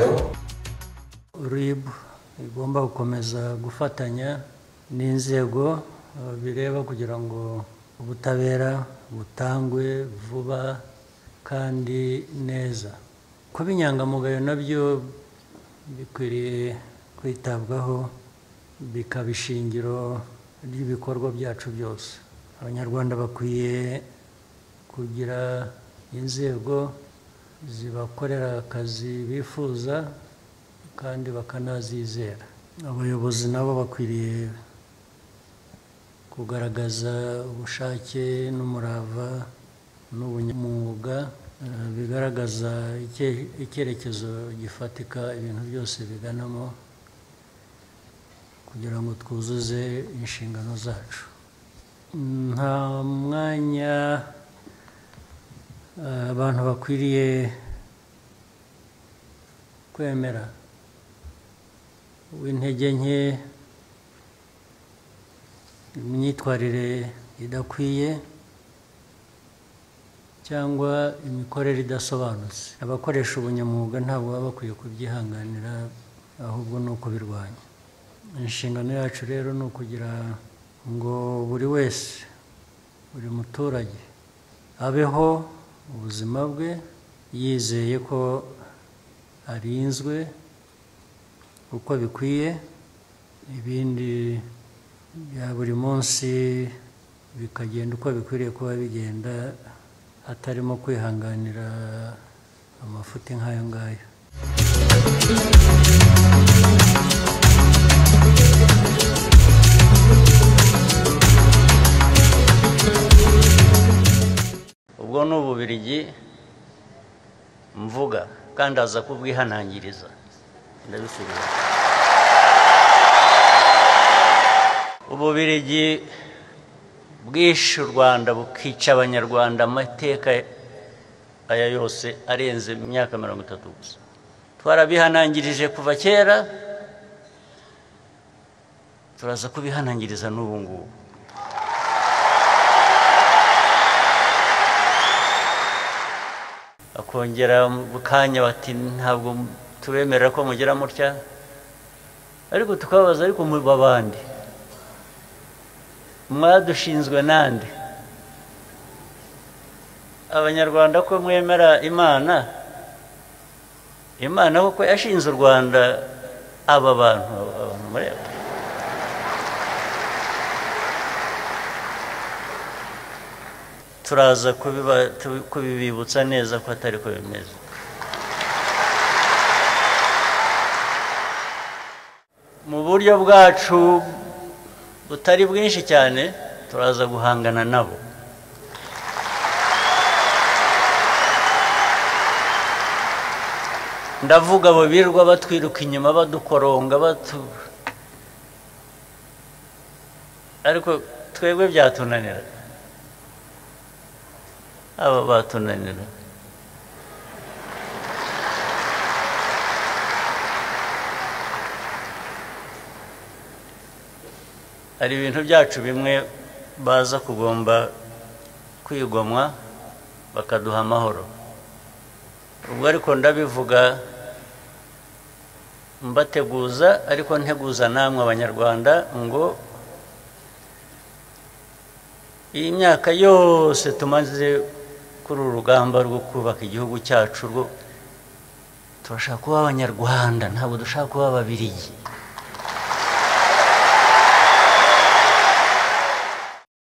yayo. RIB igomba gukomeza gufatanya n'inzego bireba kugira ngo ubutabera butangwe vuba kandi neza. Kuba inyangamugayo nabyo bikwiriye kwitabwaho, bikaba ishingiro ry'ibikorwa byacu byose. Abanyarwanda bakwiye kugira inzego zibakorera akazi bifuza kandi bakanazizera. Abayobozi nabo bakwiriye kugaragaza ubushake n'umurava n'ubunyamwuga bigaragaza icyerekezo gifatika ibintu byose biganamo kugira ngo twuzuze inshingano zacu. Nta mwanya abantu bakwiriye kwemera w'intege nke, imyitwarire idakwiye cyangwa imikorere idasobanutse. Abakoresha ubunyamwuga ntabwo baba bakwiye kubyihanganira, ahubwo ni ukubirwanya. Inshingano yacu rero ni ukugira ngo buri wese, buri muturage abeho ubuzima bwe yizeye ko arinzwe uko bikwiye, ibindi bya buri munsi bikagenda uko bikwiriye kuba bigenda, hatarimo kwihanganira amafuti nk'ayo ngayo. Ubwo ni Ububiligi mvuga kandi aza kubwihanangiriza, ndabisubiza. Ububiligi bwishe u Rwanda bukica Abanyarwanda amateka aya yose arenze imyaka 30 gusa. Twarabihanangirije kuva kera, turaza kubihanangiriza n'ubu ngubu. Akongera bukanya bati ntabwo tubemerera ko mugera mutya, ariko tukababaza, ariko mu babandi mwadushinzwe nande? Abanyarwanda ko mwemera Imana, Imana koko yashinze u Rwanda aba bantu mureba. Turaza kubibibutsa neza ko atari ko bimeze. Mu buryo bwacu butari bwinshi cyane turaza guhangana nabo. Ndavuga abo birirwa batwiruka inyuma badukoronga ariko twebwe byatunanira, aba batunanira. Hari ibintu byacu bimwe baza kugomba kwigomwa bakaduha amahoro. Ubwo ariko ndabivuga mbateguza, ariko nteguza namwe Abanyarwanda ngo iyi myaka yose tumaze kuri uru rugamba rwo kubaka igihugu cyacu, rwo turashaka kuba Abanyarwanda, ntabwo dushaka kuba Ababiligi.